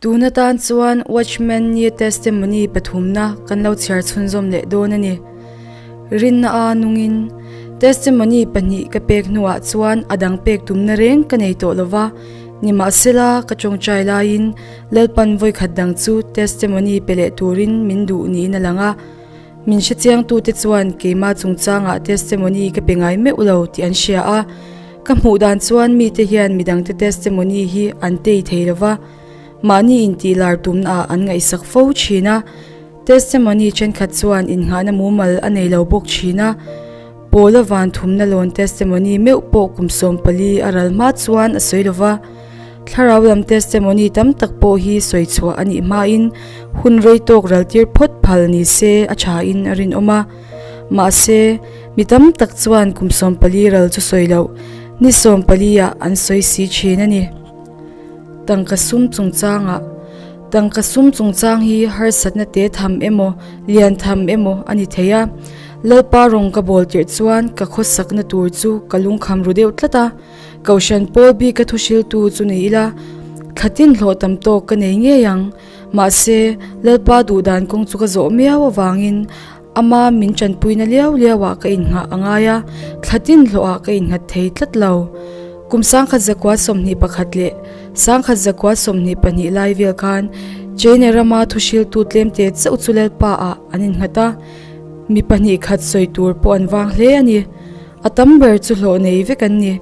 Tun atan chuan Watchman Nee Testimony pathumna kan lo chhiar chhunzawm leh dawn a ni. Rinna a nungin Testimony pahnih ka pek hnuah chuan a dang pek tumna reng ka nei tawh lova, nimahsela ka tawngtai laiin Lalpan vawikhat dang chu Testimony pe leh turin min duh niin a lang a. Min hrechiangtute chuan keimah chungchangah testimony ka pe ngai meuh lo tih an hria a, ka hmuh dan chuan mite hian midangte testimony hi an tei thei lo va, mahni intih lar tumnaah an ngaihsak fo thin a, testimony thenkhat chuan innghahna mumal a nei lo bawk thin a, Paula van thumna lawn testimony meuh pawh kum 14 a ral hma chuan a sawi lo va. Thlarau lam testimony tam tak pawh hi sawi chhuah a nih hmain hun rei tawk raltir phawt phal ni se a thain a rinawm a. Mahse, mi tam tak chuan kum 14 ral chu sawi loh, ni 14 ah an sawi si thin a ni. Tangka sum chungchangah Tangka sum chungchang hi harsatna te tham emaw, lian tham emaw a ni thei a. Lalpa rawng ka bawl tirh chuan ka khawsakna tur chu ka lungkham ru deuh tlat a. Kohhran pawl bika thuhriltu chu ni ila, thla tin hlawh tam tawk ka nei ngei ang. Mahse, Lalpa duhdan kawng chu ka zawh miau avangin ama min tanpuina liau liauah ka innghah a ngai a, thla tin hlawhah ka innghat thei tlat lo. Kum 1921 leh 1922 lai vel khan China rama thuhriltu tlemte chauh chu Lalpa-ah an innghat a, mi pahnih khat sawi tur pawh an vang hle a ni. A tam ber chu hlawh nei vek an ni.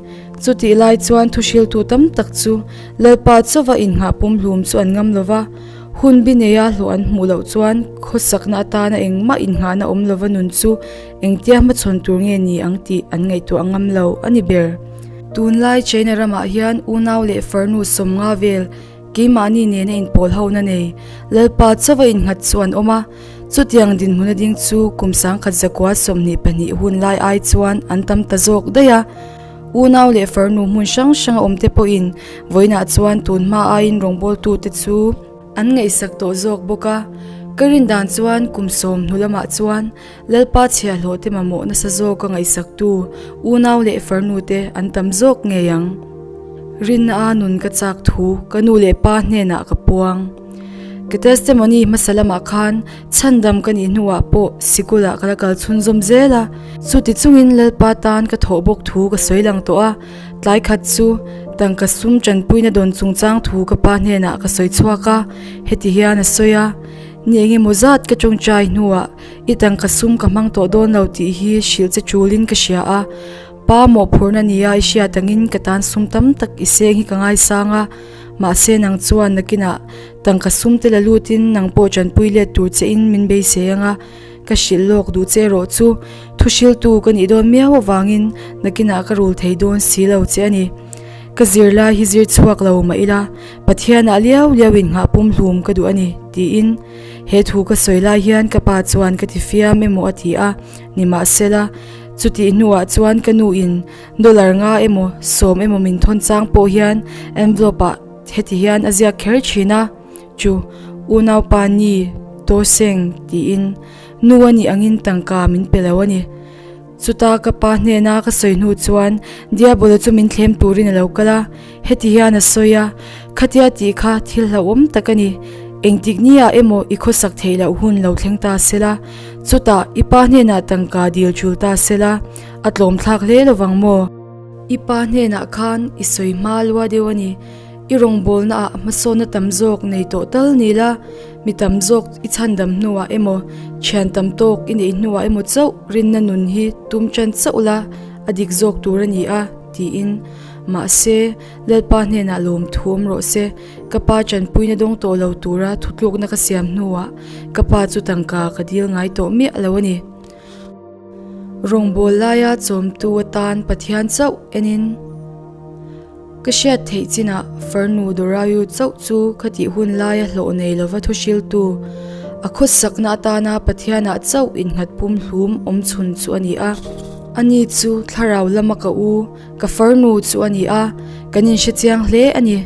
Chutih lai chuan thuhriltu tam tak chu Lalpa chauva innghah pumhlum chu an ngam lo va, hun bi neia hlawh an hmuh loh chuan khawsakna atana engmah innghahna awm lova nun chu engtia hmachhawn tur nge ni ang tih an ngaihtuah ngam lo a ni ber. Tunlai China ramah hian unau leh farnu 50 vel Keimahni nena inpawl hona nei Lalpa chauva innghat chu an awm a, chutiang dinhmuna ding chu kum 1922 hun lai ai chuan an tam ta zawk daih a. Unau leh farnu hmun hrang hranga awmte pawhin vawiinah chuan tun hma aiin rawngbawltute chu an ngaihsak tawh zawk bawk a. Ka rin dan chuan kum sawm hnu lamah chuan Lalpa chhiahhlawhte mamawh nasa zawka ngaihsaktu unau leh farnute an tam zawk ngei ang. Rinna a nun ka chak thu ka nu leh pa hnenah ka puang. Ka testimony hmasa lamah khan chhandam ka nih hnuah pawh sikulah ka la kal chhunzawm zel a, chuti chungin Lalpa tan ka thawh bawk thu ka sawi lang tawh a, tlai khat chu tangka sum tanpuina dawn chungchang thu ka pa hnenah ka sawi chhuak a, heti hian a sawi a, Ni engemaw zat ka tawngtai hnuah I tangka sum ka hmang tawh dawn lo tih hi hrilh che tulin ka hria a, pa mawhphurhna nia i hriat angin ka tan sum tam tak i seng hi ka ngaisang a, mahse nang chuan nakinah tangka sum te la lutin nang pawh tanpui let tur che in min beisei anga ka hrilh lawk duh che erawh chu thu hriltu ka nih dawn miau avangin nakinah ka rul thei dawn si lo che a ni. Ka zirlai hi zir chhuak lo mah ila Pathianah liau liau in nghah pumhlum ka duh a ni tiin He thu ka sawi lai hian ka pa chuan ka ti fiam emaw a ti a, nimahsela, chutih hnuah chuan ka nu in dollar nga emaw sawm emaw min thawn chang pawh hian envelope ah heti hian a ziak kher thin a, chu unaupa ni to seng tiin nu a nih angin tangka min pe lo a ni. Chuta ka pa hnena ka sawi hnu chuan Diabolo chu min thlem turin a lo kal a, heti hian a sawi a, Khatia tih kha thil hlauhawm tak a ni, engtik niah emaw i khawsak theih loh hun lo thleng ta sela, chutah i pa hnenah tangka dil tul ta sela, a tlawm thlak hle lovang maw? I pa hnenah khan i sawi hma lua deuh a ni. I rawngbawlnaah hmasawnna tam zawk nei tawh tal ni la, mi tam zawk i chhandam hnuah emaw, thian tam tawk i neih hnuah emaw chauh rinna nun hi tum tan chauh la a dik zawk tur a ni a, tiin. Mahse, Lalpa hnenah lawm thuam rawh se, ka pa tanpuina dawng tawh lo tura thutlukna ka siam hnuah ka pa chu tangka ka dil ngai tawh miah lo a ni. Rawngbâwl laia chawmtu atan Pathian chauh enin. Ka hriat theih chinah farnu Dorayu chauh chu khatih hun laia hlawh nei lova thuhriltu, a khawsakna atana Pathianah chauh innghat pumhlum awm chhun chu a ni a. Ani chu thlarau lama ka u, ka farnu chu a ni a, kan inhre chiang hle a ni.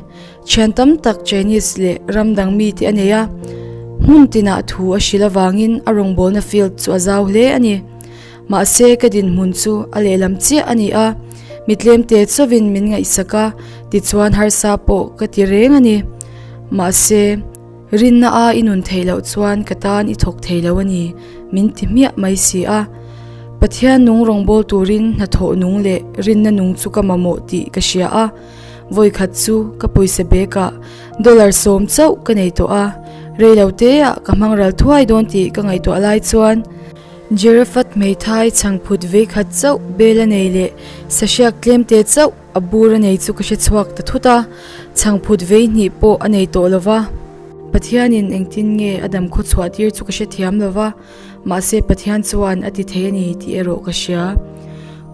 Thian tam tak Chinese leh ram dang mite a nei a, hmun tinah thu a hrilh avangin a rawngbawlna field chu a zau hle a ni. Mahse ka dinhmun chu a lehlam chiah a ni a, mi tlemte chauhin min ngaihsak a, tichuan harsa pawh ka ti reng a ni. Mahse, rinna a i nun theih loh chuan ka tan i thawk thei lo a ni, min ti hmiah mai si a. Pathian nung rawngbâwl turin hnathawh nung leh rinna nung chu ka mamawh tih ka hria a. Vawikhat chu ka pawisa bag ah dollar sawm chauh ka nei tawh a, reilo te ah ka hmang ral thuai dawn tih ka ngaihtuah lai chuan Jerephath hmeithai chhangphut veikhat chauh bel a nei leh sahriak tlem te chauh a bur a nei chu ka hre chhuak ta thut a, chhangphut vei hnih pawh a nei tawh lova. Pathianin engtin nge a dam khaw chhuah tir chu ka hrethiam lova. Mahse Pathian chuan a ti thei a ni tih erawh ka hria.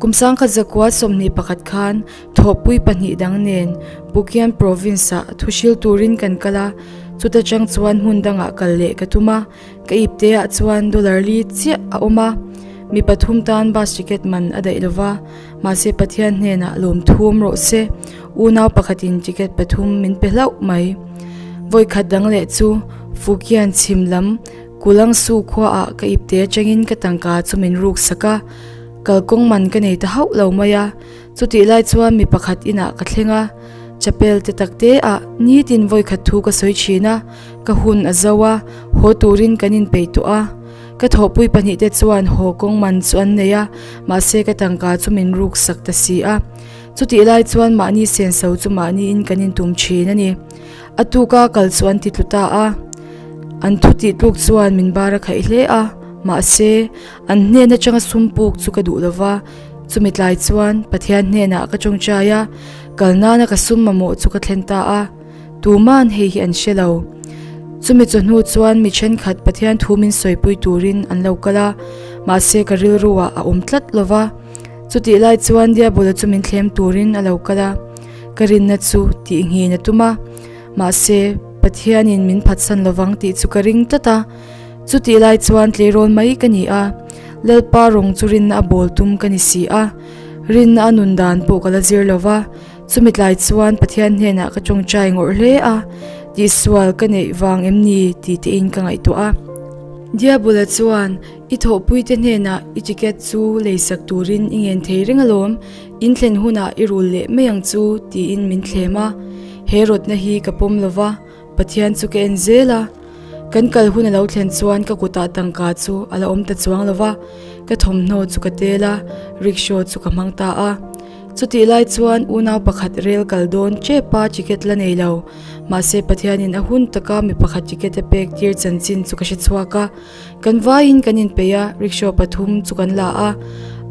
Kum sangkhat zakua 21 khan thawhpui pahnih dang nen Pukian Province-ah thuhril turin kan kal a, chuta chang chuan hmun dangah kal leh ka tum a, ka ipteah chuan dollar li chiah a awm a, mi pathum tan bus ticket man a daih lova, mahse Pathian hnenah lawmthu awm rawh se, unau pakhatin ticket pathum min pe hlauh mai. Vawikhat dang leh chu Fukian chhim lam Kulangsu khuaah ka ipte atangin ka tangka chu min ruk sak a, kalkawng man ka nei ta hauh lo mai a. Chutih lai chuan mi pakhat inah ka thleng a, chapel te tak te ah nitin vawikhat thu ka sawi thin a, ka hun a zo a, haw turin kan inpeih tawh a. Ka thawhpui pahnihte chuan haw kawng man chu an nei a, mahse ka tangka chu min ruk sak ta si a. Chutih lai chuan mahni senso chu mahniin kan intum thin a ni. A tuka kal chu an ti tlu ta a, an thu tih tluk chuan min bar a khaih hle a, mahse, an hnen atanga sum puk chu ka duh lo va, chumi tlai chuan Pathian hnenah ka tawngtai a, kal nana ka sum mamawh chu ka thlen ta a, tuman hei hi an hre lo. Chumi chawhnu chuan mi thenkhat Pathian thu min sawipui turin an lo kal a, mahse ka rilru ah a awm tlat lo va, chutih lai chuan Diabola chu min thlem turin a lo kal a. Ka rinna chu tih nghin a tum a, mahse Pathianin min phatsan lovang tih chu ka ring tlat a. Chutih lai chuan tleirawl mai ka ni a, Lalpa rawng chu rinna a bawl tum ka ni si a. Rinna a nun dan pawh ka la zir lo va, chumi tlai chuan Pathian hnenah ka tawngtai ngawrh hle a, tihsual ka neih vang em ni tih tein ka ngaihtuah a. Diabola chuan I thawhpuite hnenah i ticket chu leisak turin i ngen thei reng alawm, In thlen hunah i rul leh mai ang chu tiin min thlem a, he rawtna hi ka pawm lo va, Pathian chu ka en zel a. Kan kal hun a lo thlen chuan ka kutah tangka chu a la awm ta chuang lo va, ka thawmhnaw chu ka tel a, rickshaw chu ka hmang ta a. Chutih lai chuan unau pakhat rel kal dawn chepa ticket la nei lo, mahse Pathianin a hun taka mi pakhat ticket a pek tir chanchin chu ka hre chhuak a. Kan vaiin kan inpeih a, rickshaw pathum chu kan la a,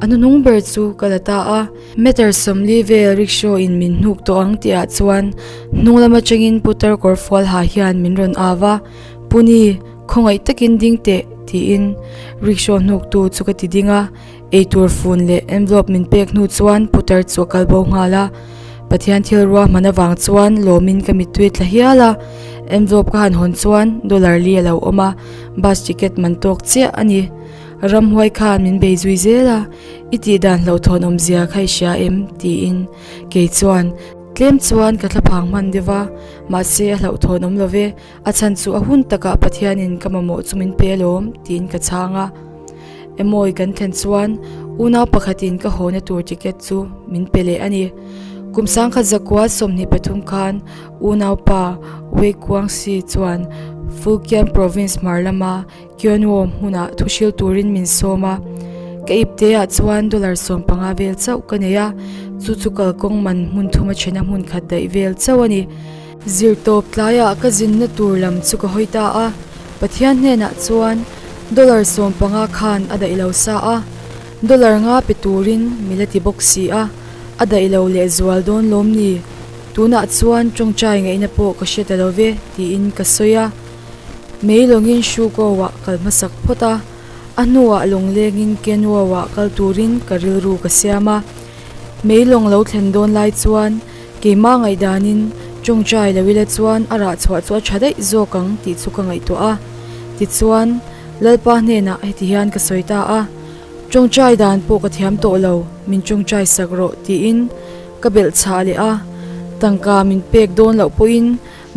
a hnuhnung ber chu ka la ta a. Meter 40 vel rickshaw in min hnuk tawh ang tih ah chuan hnung lam atangin putar kawr fual ha hian min rawn au a, Puni, khawngaih takin ding teh tiin rickshaw hnuktu chu ka ti ding a. Eitur fun leh envelope min pek hnu chuan putar chu a kal bo nghal a. Pathian thil ruahman avang chuan lawmin ka mittui tla hial a. Envelope ka han hawn chuan dollar li a lo awm a, bus ticket man tawk chiah a ni. Ramhuai khan min bei zui zel a, I tih dan hlauhthawn awmzia kha i hria em? tiin kei chuan tlem chuan ka thlaphang hman deuh a, mahse a hlauhthawn awm lo ve. A chhan chu a hun takah Pathianin ka mamawh chu min pe alawm tiin ka chhang a. Emawi kan thlen chuan unau pakhatin ka hawna tur ticket chu min pe leh a ni. Kum sangkhat zakua 23 khan unaupa Wei Guangxi chuan Fujian Province hmar lama Qianwo hmunah thuhril turin min sawm a. Ka ipteah chuan dollar 15 vel chauh ka nei a, chu chu kalkawng man hmun thuma thena hmun khat daih vel chauh a ni. Zirtawp tlaiah ka zinna tur lam chu ka hawi ta a, Pathian hnenah chuan dollar 15 khan a daih lo sa a, dollar nga pe turin mi la ti bawk si a, a daih lo leh zual dawn lawm ni? Tunah chuan tawngtai ngaihna pawh ka hre ta lo ve tiin ka sawi a. Mei lawngin Shukow-ah kal hmasak phawt a, a hnuah lawnglengin Kenwow-ah kal turin ka rilru ka siam a. Mei lawng lo thlen dawn lai chuan keimah ngaihdanin tawngtai lo ila chuan a rah chhuah chu a tha daih zawk ang tih chu ka ngaihtuah a. Tichuan, Lalpa hnenah heti hian ka sawi ta a, Tawngtai dan pawh ka thiam tawh lo, min tawngtai sak rawh tiin ka belh chhah leh a. Tangka min pek dawn loh pawhin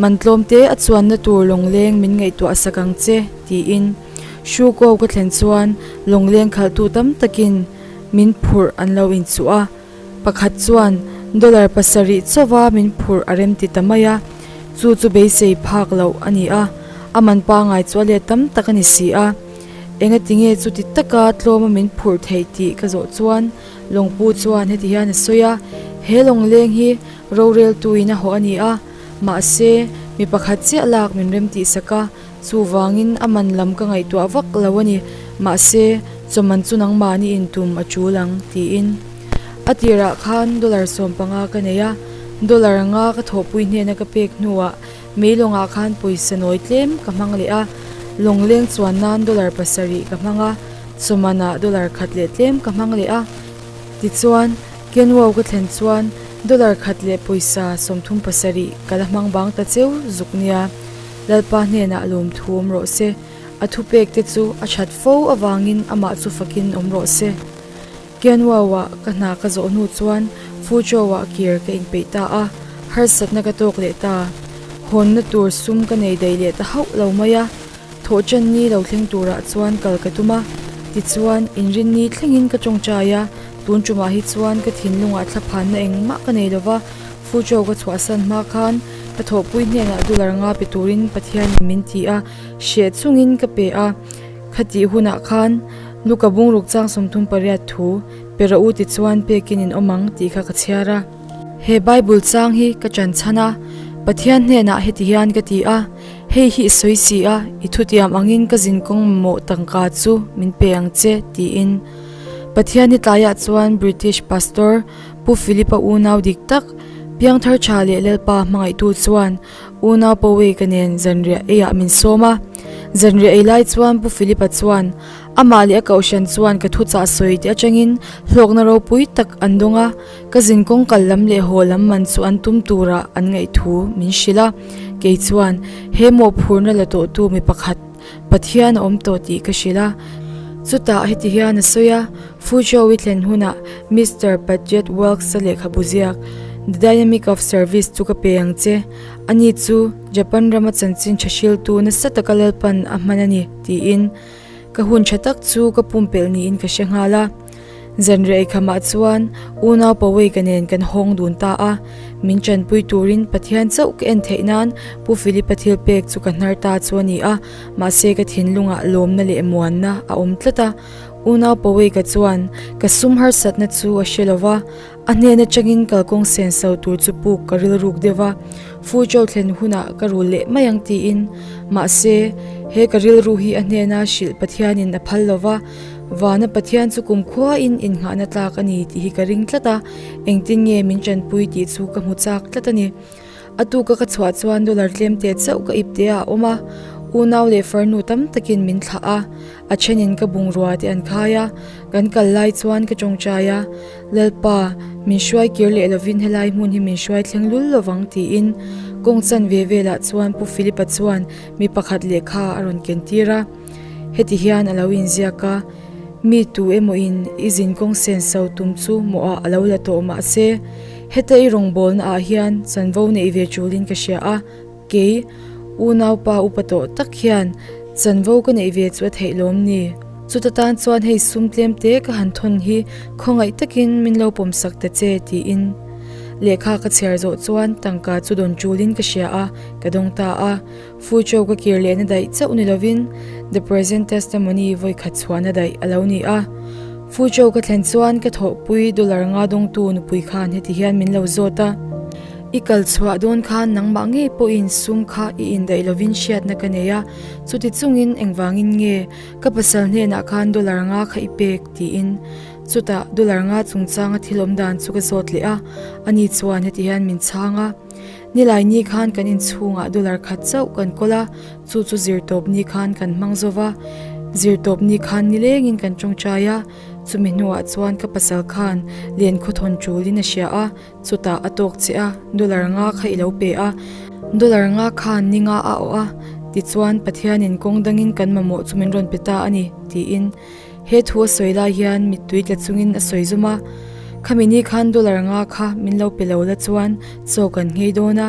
man tlawm te a chuanna tur lawngleng min ngaihtuah sak ang che tiin Shuko ka thlen chuan lawngleng khalhtu tam takin min phurh an lo inchuh a, pakhat chuan dollar pasarih chauva min phurh a rem ti ta mai a. Chu chu beisei phak loh a ni a, a man pangai chu a let tam tak a ni si a. Engatinge chuti taka tlawma min phurh theih tih ka zawh chuan Lawngpu chuan heti hian a sawi a, He lawngleng hi roreltuin a hawh a ni a, mahse mi pakhat chiah lak min remtih sak a, Chuvangin a man lam ka ngaihtuah vak lo a ni, mahse, chawman chu nangmahni intum a tul ang, tiin. A tirah khan dollar 15 ka nei a, dollar nga ka thawhpui hnena ka pek hnuah mei lawngah khan pawisa nawi tlem ka hmang leh a, lawngleng chuan nan dollar pasarih ka hmang a, chawmanah dollar khat leh tlem ka hmang leh a. Tichuan, Kenwow ka thlen chuan dollar khat leh pawisa 37 ka la hmang bang ta cheu zuk nia. Lalpa hnenah lawmthu awm rawh se, a thupekte chu a that fo avangin amah chu fakin awm rawh se. Kianwau-ah ka hna ka zawh hnu chuan Fuzhou-ah kir ka inpeih ta a, harsatna ka tawk leh ta. Hawnna tur sum ka nei daih leh ta hauh lo mai a, thawhṭan ni lo thleng turah chuan kal ka tum a, tichuan inrinni thlengin ka ṭawngṭai a, tun ṭumah hi chuan ka thinlungah thlaphanna engmah ka nei lo va, Fuzhou ka chhuahsan hma khan Ka thawhpui hnenah dollar nga pe turin Pathianin min ti a, hreh chungin ka pe a. Khatih hunah khan Luka bungruk chang 38 thu pe rawh u tichuan pekin in awm ang tih kha ka chhiar a. He Bible chang hi ka ṭan chhan a, Pathian hnenah heti hian ka ti a, Hei hi i sawi si a, i thutiam angin ka zinkawng mamawh tangka chu min pe ang che tiin. Pathian hi tlaiah chuan British Pastor Pu Philip-a unau dik tak, Piangthar tha leh Lalpa hmangaihtu chuan unau Pawei-ka nen zanriah eiah min sawm a. Zanriah ei lai chuan Pu Philip-a chuan amah leh a kohhran chuan ka thuchah sawi te atangin hlawkna ropui tak an dawng a, ka zinkawng kal lam leh haw lam man chu an tum turah an ngaih thu min hrilh a. Kei chuan he mawhphurhna la tawhtu mi pakhat Pathian a awm tawh tih ka hrilh a. Chutah heti hian a sawi a, Fuzhou i thlen hunah Mister Padgett Wilkes-a lehkhabu ziak The Dynamic of Service chu ka pe ang che. Ani chu Japan rama chanchin tha hriltu nasa taka Lalpan a hman a ni, tiin ka hun tha tak chu ka pumpelh niin ka hre nghal a. Zanriah eikhamah chuan unau Pawei-ka nen kan hawng dun ta a, min tanpui turin Pathian chauh ka en theih nan Pu Philip-a thil pek chu ka hnar ta chu a ni a, mahse ka thinlungah lawmna leh muanna a awm tlat a. Unau Pawei-ka chuan ka sum harsatna chu a hre lo va, a hnen atangin kalkawng senso tur chu puk ka rilruk deuh va, Fuzhou thlen hunah ka rul leh mai ang tiin. Mahse, he ka rilru hi a hnena hrilh Pathianin a phal lo va, Vana Pathian chu kumkhuain innghahna tlak a ni tih hi ka ring tlat a, engtin nge min tanpui tih chu ka hmu chak tlat a ni. A tuka ka chhuah chuan dollar tlem teh chauh ka ip teh ah a awm a, unau leh farnu tam takin min thlah a, a thenin ka bungrua te an khai a, kan kal lai chuan ka tawngtai a, Lalpa, min hruai kir leh lovin helai hmun hi min hruai thleng lul lovang tiin kawng chanve velah chuan Pu Philip-a chuan mi pakhat lehkha a rawn ken tir a. Heti hian a lo inziak a, Mi tu emaw-in i zinkawng senso tum chu mawhah a lo la tawh mah se, heta i rawngbawlna ah hian chanvo neih ve tulin ka hria a, kei, unaupa upa tawh tak hian chanvo ka neih ve chu a theih lawm ni? Chuta tan chuan hei sum tlem te ka han thawn hi khawngaih takin min lo pawmsak ta che tiin lehkha ka chhiar zawh chuan tangka chu dawn tulin ka hria a, ka dawng ta a. Fuzhou ka kir lehna daih chauh ni lovin The Present Testimony vawi khat chhuahna daih a lo ni a. Fuzhou ka thlen chuan ka thawhpui dollar nga dawngtu nupui khan heti hian min lo zawt a, I kal chhuah dawn khan nangmah ngei pawhin sum kha i indaih lovin hriatna ka nei a, chuti chungin engvangin nge ka pasal hnenah khan dollar nga kha i pek? tiin. Chutah dollar nga chungchanga thil awm dan chu ka zawt leh a, ani chuan heti hian min chhang a. Nilai ni khan kan inchhungah dollar khat chauh kan kawl a, chu chu zirtawp ni khan kan hmang zo va. Zirtawp ni khan nilengin kan tawngtai a, chumi hnuah chuan ka pasal khan len khawthawn tulin a hria a, chutah a tawk che a, dollar nga kha i lo pe a, dollar nga khan ni nga a awh a, tichuan Pathianin kawng dangin kan mamawh chu min rawn pe ta a ni, tiin. He thu a sawi lai hian mittui tla chungin a sawi zum a, Khami ni khan dollar nga kha min lo pe lo la chuan chaw kan nghei dawn a,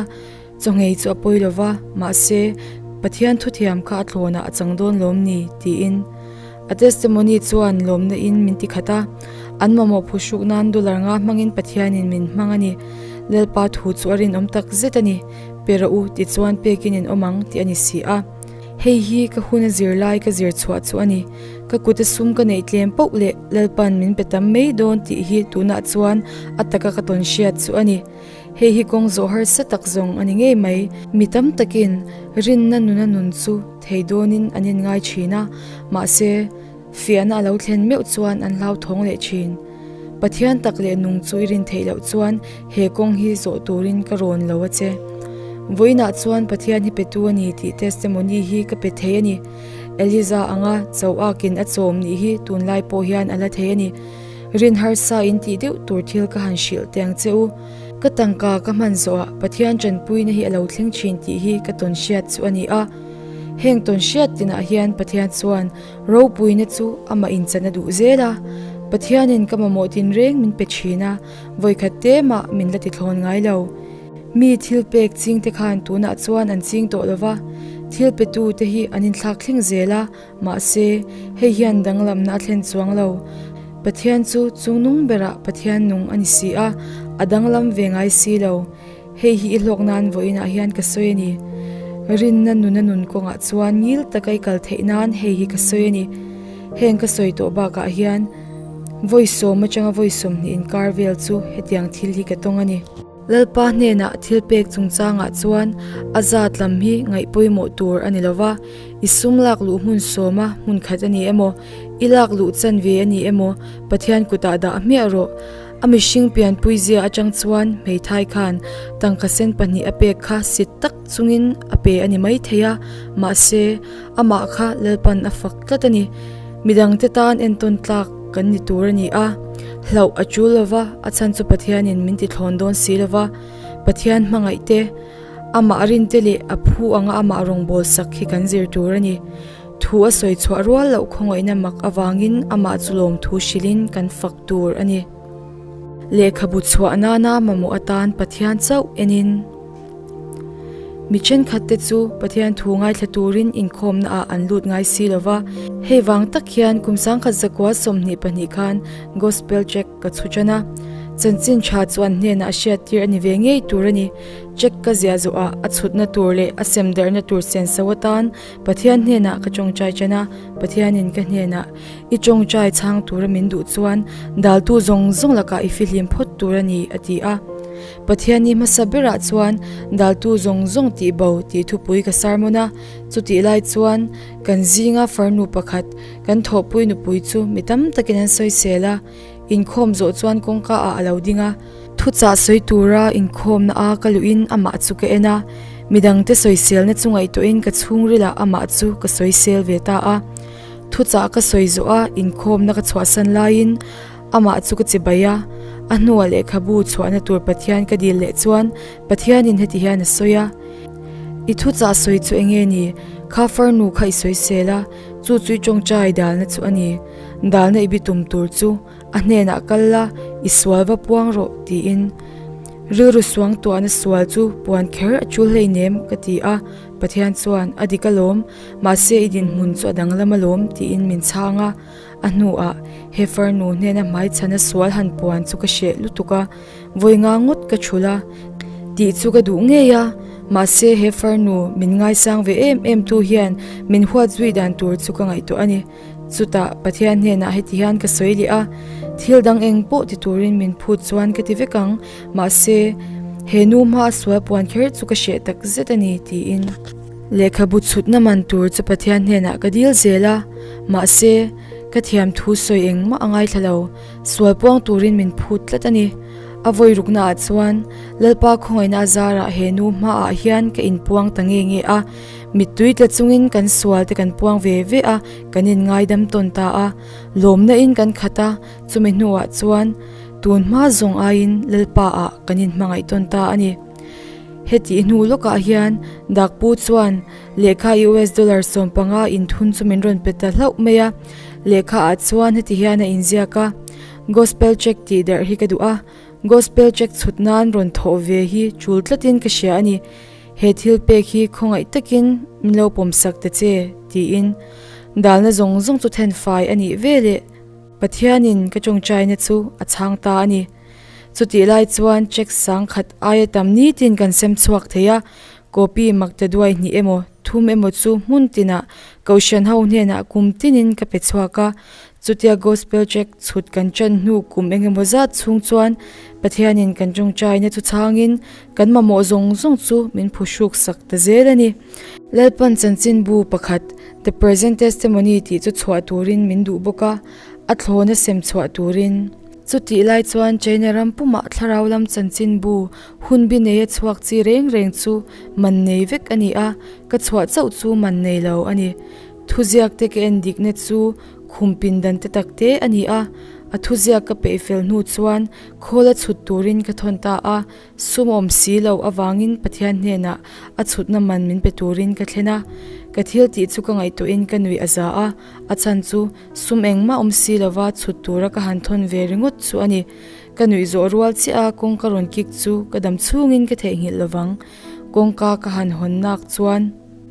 chaw nghei chu a pawi lo va, mahse Pathian thuthiam kha a thlawnah a chang dawn lawm ni? tiin a testimony chuan lawmna in min ti khat a, an mamawh phuhruk nan dollar nga hmangin Pathianin min hmang a ni. Lalpa thu chu a rinawm tak zet a ni. Pe rawh u, tichuan pekin in awm ang, tih a ni si a. Hei hi ka huna zirlai ka zir chhuah chu a ni. Ka kuta sum ka neih tlem poh leh Lalpan min pe tam mai dawn tih hi tunah chuan a taka ka tawn hriat chu a ni. Hei hi kawng zawh harsa tak zawng a ni ngei mai. Mi tam takin rinna nuna nun chu thei dawnin an inngai thin a, mahse, fiahna a lo thlen meuh chuan an hlauthawng leh thin. Pathian tak leh nung chu i rin theih loh chuan he kawng hi zawh turin ka rawn lo a che. Vawiinah chuan Pathian hi petu a ni tih testimony hi ka pe thei a ni. Eliza anga cho akin a chawm nih hi tunlai pawh hian a la thei a ni. Rin harsa in tih deuh tur thil ka han hrilh teh ang che u. Ka tangka ka hman zawhah Pathian tanpuina hi a lo thleng thin tih hi ka tawn hriat chu a ni a. Heng tawn hriat tinah hian Pathian chuan ropuina chu amah inchan a duh zel a. Pathianin ka mamawh tinreng min pe thin a, vawikhat te mah min la tithlawn ngai lo. Mi thil pek ching te khan tunah chuan an ching tawh lo va, thil petu te hi an inthlak thleng zel a, mahse, hei hian danglamna a thlen chuang lo. Pathian chu chungnung berah Pathian nung a ni si a, a danglam ve ngai si lo. Hei hi i hlawk nan vawiinah hian ka sawi a ni. Rinna nuna nun kawngah chuan ngil taka i kal theih nan hei hi ka sawi a ni. Heng ka sawi tawh bakah hian vawi sawm atanga vawi 20 inkar vel chu hetiang thil hi ka tawng a ni. Lalpa hnenah thil pek chungchangah chuan a zat lam hi ngaih pawimawh tur a ni lo va, i sum lak luh hmun sawma hmun khat a ni emaw, i lak luh chanve a ni emaw Pathian kutah dah hmiah rawh. A mihring pianpui zia atang chuan hmeithai khan tangka sen pahnih a pek kha sit tak chungin a pe a ni maithei a, mahse amah kha Lalpan a fak tlat a ni. Midangte tan entawn tlak kan ni tur a ni a, hlauh a tul lo va, a chhan chu Pathianin min ti thlawn dawn si lo va, Pathian hmangaih te, amah rinte leh a phu anga amah rawngbâwl sak hi kan zir tur a ni. Thu a sawi chhuah rual loh khawngaihna mak avangin amah chu lawmthu hrilhin kan fak tur a ni. Lehkhabu chhuah nana mamawh atan Pathian chauh enin. Mi thenkhatte chu Pathian thu ngaithla turin inkhawmna ah an lut ngai si lo va, hei vang tak hian kum sangkhat zakua 22 khan Gospel Tract ka chhu tan a. Chanchin tha chu an hnenah a hriattir a ni ve ngei tur a ni. Tract ka ziah zawhah a chhutna tur leh a semdarhna tur senso atan Pathian hnenah ka tawngtai tan a, Pathianin ka hnenah i tawngtai chhang tura min duh chuan daltu zawng zawng lakah i fihlim phawt tur a ni, a ti a. Pathianni hmasa berah chuan daltu zawng zawng tih bo tih thupui ka sermon a, chutih lai chuan kan zinga farnu pakhat kan thawhpui nupui chu mi tam takin an sawisel a, inkhawm zawh chuan kawngka ah a lo ding a. Thuchah sawi tura inkhawmna a ka luhin amah chu ka en a, midangte sawiselna chu ngaihtuahin ka chhungrilah amah chu ka sawisel ve ta a. Thuchah ka sawi zawh a inkhawmna ka chhuahsan laiin amah chu ka chibai a, a hnuah lehkhabu chhuahna tur Pathian ka dil leh chuan Pathianin heti hian a sawi a, I thuchah sawi chu enge ni? Kha farnu kha i sawisel a, chu chu i tawngtai dalna chu a ni. Dalna i bitum tur chu a hnenah kal la, i sual va puang rawh tiin rilru suang tuahna sual chu puan kher a tul hleinem ka ti a, Pathian chuan a dik alawm, mahse i dinhmun chu a danglam alawm tiin min chhang a, a hnuah he farnu hnena hmaichhana sual han puan chu ka hreh lutuk a, vawi nga ngawt ka thul a tih chu ka duh ngei a, mahse he farnu min ngaisang ve em em tu hian min huat zui dan tur chu ka ngaihtuah a ni. Chutah Pathian hnenah heti hian ka sawi leh a, Thil dang eng pawh ti turin min phut chuan ka ti vek ang, mahse, he nu hma a sual puan kher chu ka hreh tak zet a ni, tiin. Lehkhabu chhutna man tur chu Pathian hnenah ka dil zel a, mahse, ka thiam thu sawi engmah a ngaithla lo, sual puang turin min phut tlat a ni. A vawi ruknaah chuan Lalpa khawngaihna a zarah he nu hmaah hian ka inpuang ta nge nge a, Mittui tla chungin kan sual te kan puang ve ve a, kan inngaidam tawn ta a. Lawmna in kan khat a, chumi hnuah chuan tun hma zawng aiin Lalpa ah kan inhmangaih tawn ta a ni. Hetih hnu lawkah hian Dakpu chuan lehkha US dollar 15 inthun chu min rawn pe ta hlauh mai a. Lehkha ah chuan heti hian a inziak a, Gospel tract tih darh hi ka duh a, Gospel tract chhut nan rawn thawh ve hi tul tlatin ka hria a ni. He thil pek hi khawngaih takin min lo pawmsak ta che, tiin dalna zawng zawng chu then fai a nih ve leh Pathianin ka tawngtaina chu a chhang ta a ni. Chutih lai chuan check sangkhat aia tam nitin kan sem chhuak thei a. Copy maktaduai hnih emaw thum emaw chu hmun tinah Kohhran ho hnenah kum tinin ka pe chhuak a, chutia Gospel Tract chhut kan ṭan hnu kum eng emaw zat chhung chuan Pathianin kan ṭawngṭaina chu chhangin kan mamawh zawng zawng chu min phuhruk sak ta zel a ni. Lalpan chanchinbu pakhat The Present Testimony tih chu chhuah turin min duh bawk a, a thlawna sem chhuah turin. Chutih lai chuan China ram pumah thlarau lam chanchinbu hunbi neia chhuak chi reng reng chu man nei vek a ni a, Ka chhuah chauh chu man nei lo a ni. Thuziak te ka en dikna chu khum pindan te tak te a ni a, a thuziak ka peih fel hnu chuan khawl a chhut turin ka thawn ta a, sum awm si lo avangin Pathian hnenah a chhutna man min pe turin ka thlen a. Ka thil tih chu ka ngaihtuahin ka nuih a za a, a chhan chu sum engmah awm si lova chhut tura ka han thawn ve ringawt chu a ni. Ka nuih zawh rual chiah a kawngka rawn kik chu ka dam chhungin ka theihnghilh lovang. Kawngka ka han hawn nak chuan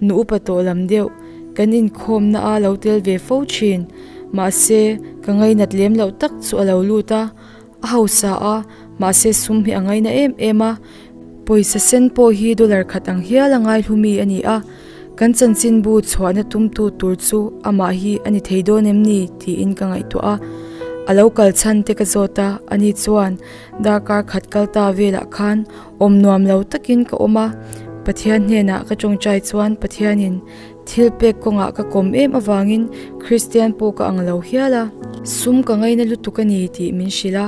nu upa tawh lam deuh kan inkhawmna a lo tel ve fo thin. Mahse, ka ngainat lem loh tak chu a lo lut a, a hausa a, mahse sum hi a ngaina em em a. Pawisa sen pawh hi dollar khat ang hial a ngaihlu mi a ni a, kan chanchinbu chhuahna tumtu tur chu amah hi a ni thei dawn em ni tiin ka ngaihtuah a. A lo kal chhan te ka zawt a, ani chuan darkar khat kal ta velah khan Awm nuam lo takin ka awm a, Pathian hnenah ka tawngtai chuan Pathianin thil pek kawngah ka kawm em avangin Kristian pawh ka ang lo hial a. Sum ka ngaina lutuk a ni tih min hrilh a,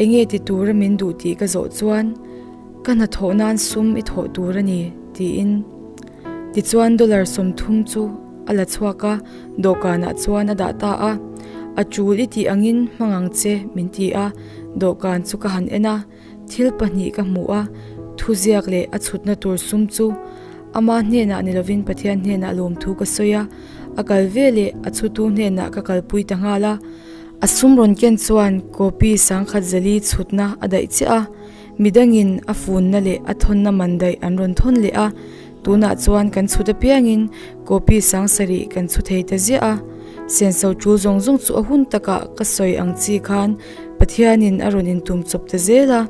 enge ti tura min duh tih ka zawh chuan ka hnathawh nan sum i thawh tur a ni tiin. Tichuan dollar 30 chu a la chhuak a, dawhkanah chuan a dah ta a, A tul i tih angin hmang ang che min ti a, dawhkan chu ka han en a. Thil pahnih ka hmu a, thuziak leh a chhutna tur sum chu ama hnenah ni lovin Pathian hnenah lawmthu ka sawi a, a kal ve leh a chhutu hnenah ka kalpui ta nghal a. A sum rawn ken chuan copy sangkhat zali chhutna a daih chiah a, midangin a funna leh a thawnna man daih an rawn thawn leh a, tunah chuan kan chhut apiangin copy sangsarih kan chhu thei ta ziah a. Senso tul zawng zawng chu a hun takah ka sawi ang chi khan Pathianin a rawn intum chawp ta zel a,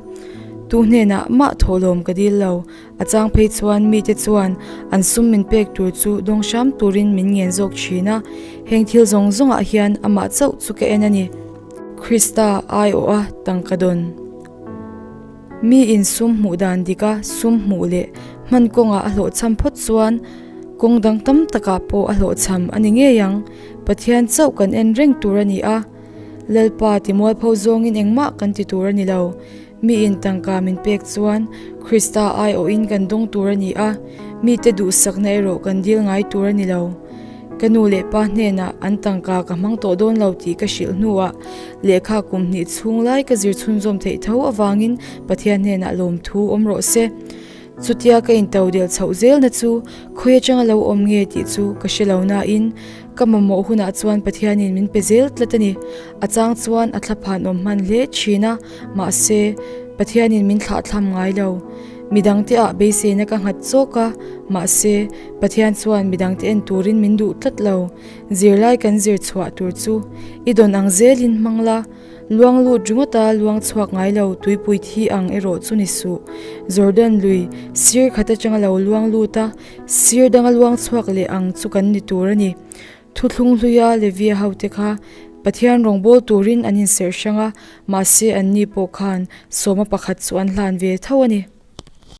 tu hnenah mah thawhlawm ka dil lo. A chang phei chuan mite chuan an sum min pek tur chu dawng hram turin min ngen zawk thin a, heng thil zawng zawngah hian amah chauh chu ka en a ni. Krista aiawha tangka dawn. Miin sum hmuh dan dika sum hmuh leh hman kawngah a hlawhchham phawt chuan kawng dang tam takah pawh a hlawhchham a ni ngei ang. Pathian chauh kan en reng tur a ni a. Lalpa ti mualpho zawngin engmah kan ti tur a ni lo. Miin tangka min pek chuan Krista aiawhin kan dawng tur a ni a, mite duhsakna erawh kan dil ngai tur a ni lo. Ka nu leh pa hnenah an tangka ka hmang tawh dawn lo tih ka hrilh hnuah lehkha kum hnih chhung lai ka zir chhunzawm theih tho avangin Pathian hnenah lawmthu awm rawh se. Chutia ka intodelh chhoh zelna chu khawi atanga lo awm nge tih chu ka hre lo nain ka mamawh hunah chuan Pathianin min pe zel tlat a ni. A chang chuan a thlaphan awm hman hle thin a, mahse, Pathianin min thlahthlam ngai lo. Midangte ah beiseina ka nghat chawk a, mahse, Pathian chuan midangte en turin min duh tlat lo. Zirlai kan zir chhuah tur chu i dawn ang zelin hmang la. Luang lut ringawt a luang chhuak ngai lo tuipui thi ang erawh chu ni suh. Jordan lui, sir khat atanga lo luang lut a, sir danga luang chhuak leh ang chu kan ni tur a ni. Thuthlung hluia Levia hote kha Pathian rawngbâwl turin an inserh hrang a, mahse anni pawh khan sawma pakhat chu an hlan ve tho a ni.